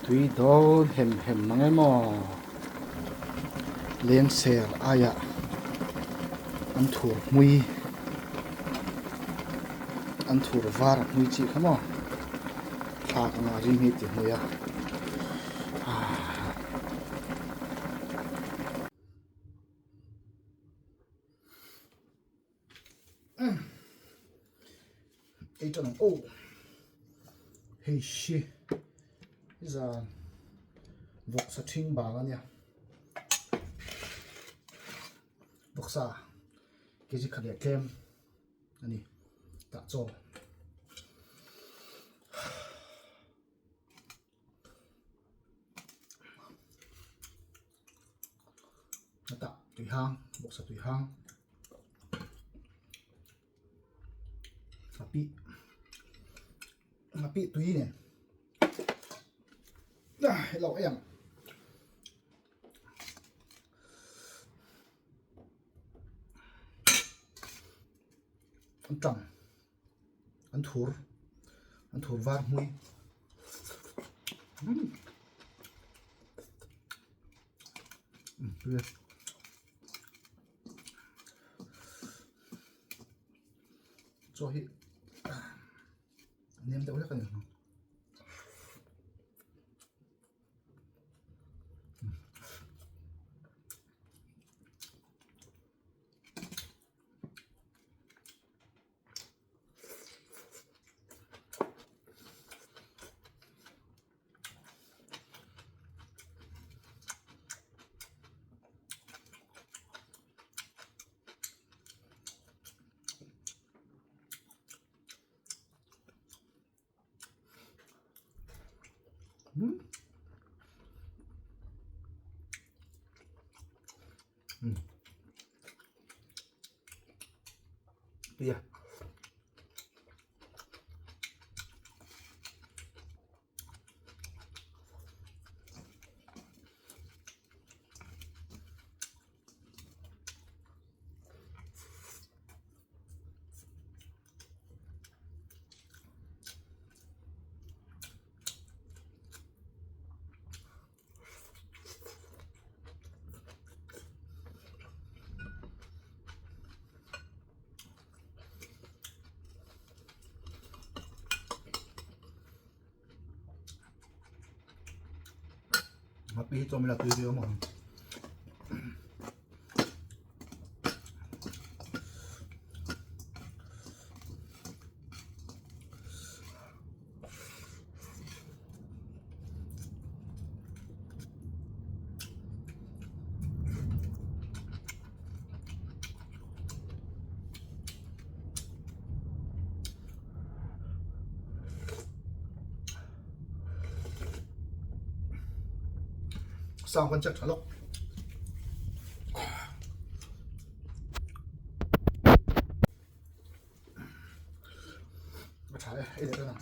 Tui dawn hem hem mang emaw lengser aiah an thur hmui an thur var a hmui chi kha maw thlak anga rim hi ti hmui a ahh. Ei tan ang aw hei hi zan vawksa ṭhing bang a nia vawksa kg khat leh tlem a ni tah chaw. Tah tui hang bawksa tui hang nghapih nghapih tui nen hello em an tang an thur an thur var hmui chaw hi nem deuh hlek a ni. Tui a. Ngapi hi chawm ila tui viau maw. Sound kan check tha lawk. A tha e, ei leh ta nang.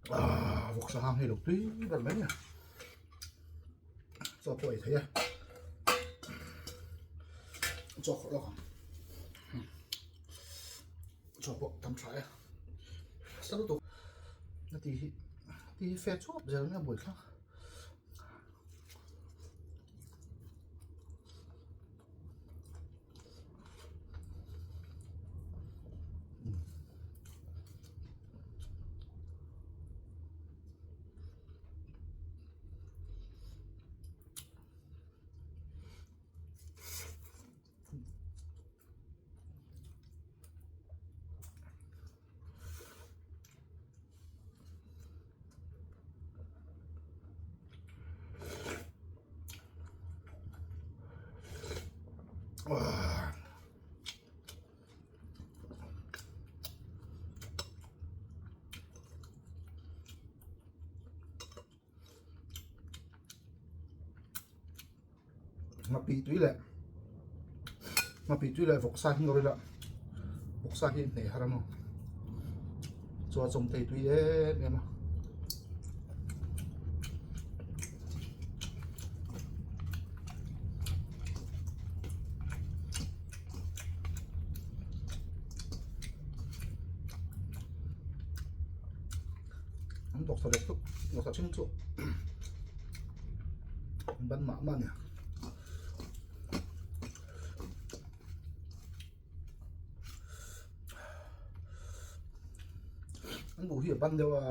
Ah, vawk sa hang hi lo tui ber mai a. Chaw pawh ei thei a. Chaw khawrh lawk ang. Chaw pawh tam tha e. Sa lutuk. Na ti hi ti hi fe chuap zel mai a buaithlak. Nghapih tui leh nghapih tui leh vawksa hi ngawr ila vawksa hi hneh har a maw chuan chawm thei tui em em a. An vawksa leh chu vawksa ṭhing chu an ban mah mah a ni. An buh hi a ban deuh a.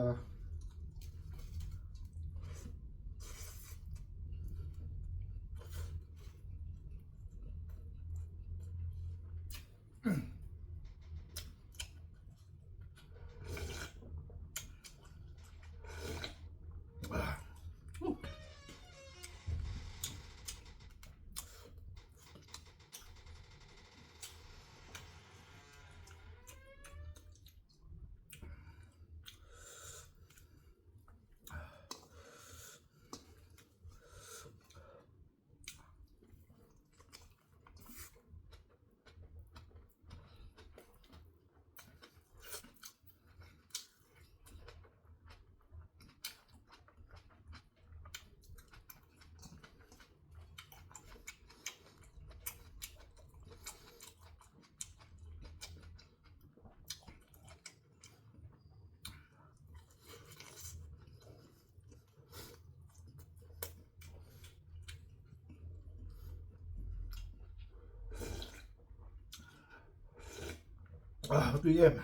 Ah, tui em.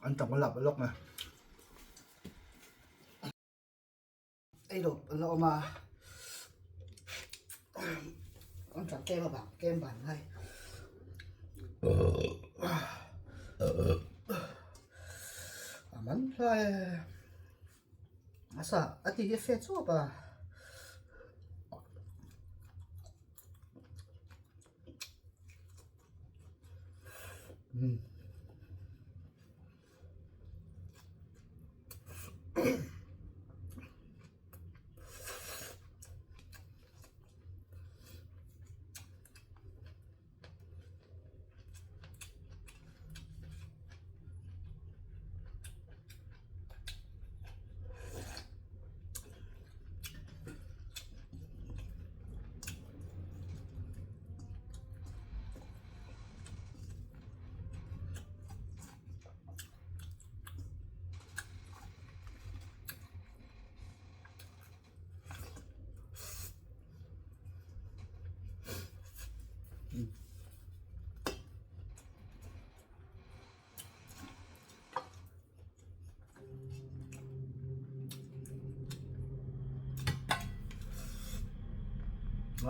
An tam a lap lawk mai. Ei lo an la awm a an tlan tlem avang tlem van ngai a man hlai e a sa a ti hi a fe chawp a.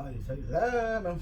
Ai thấy hle mai.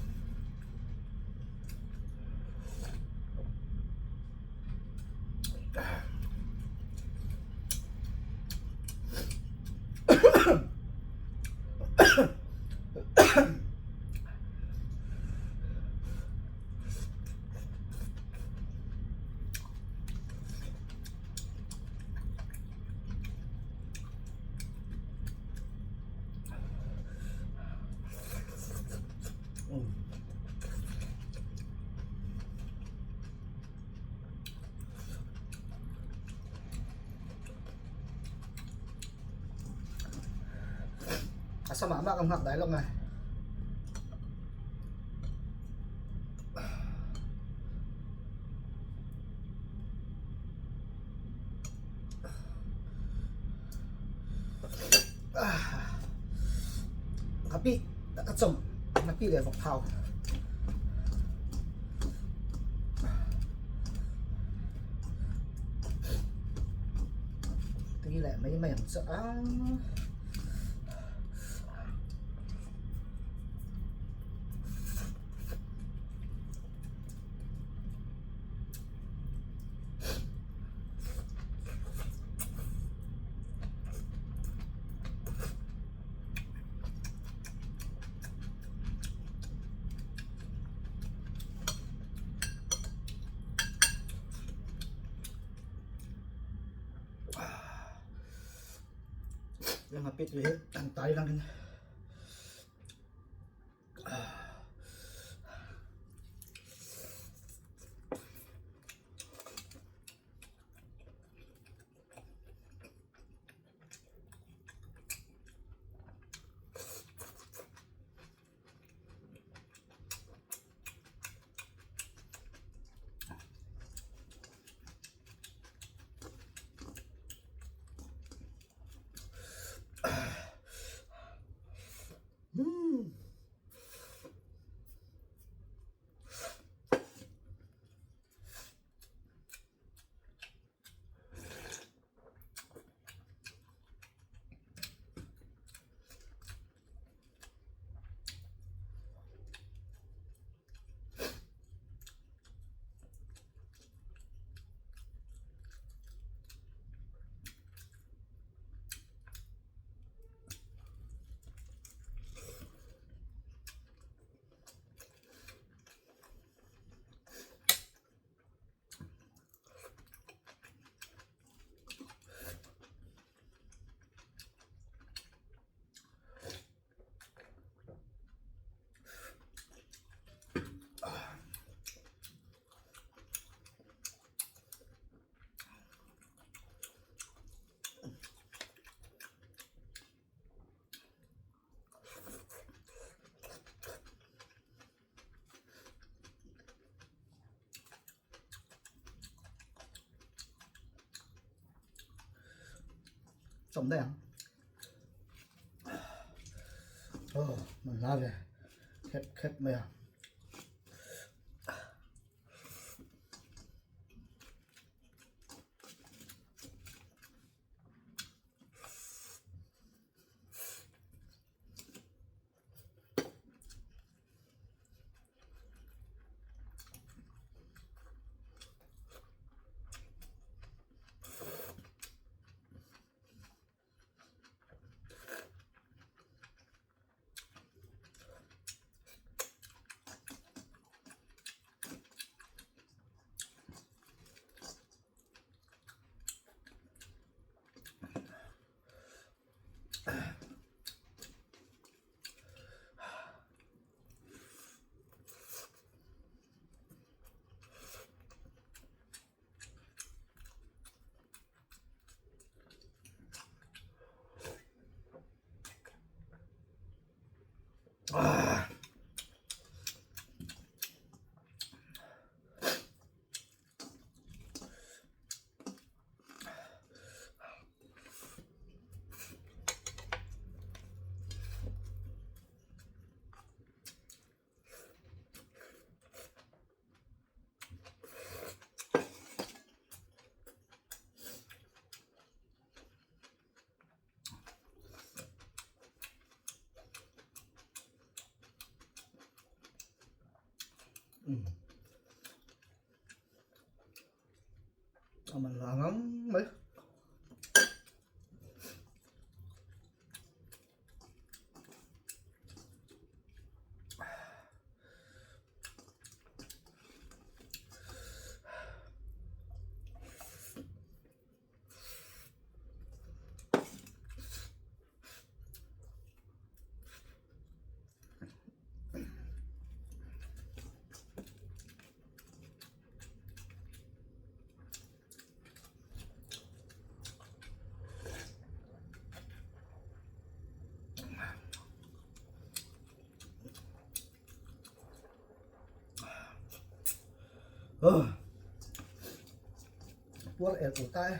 A samah mah ka hngak dai lo ngai. Nghapih a chawmh. Nghapih le vokthau. mai ang che a. Yang hapit hi an tai langin. Chawm daih ang. Aw man hla ve khep khep mai a. A man la ngang mai. Puar el tur ta e.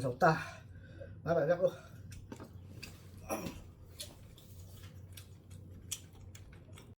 Zo ta. Bye bye vek u.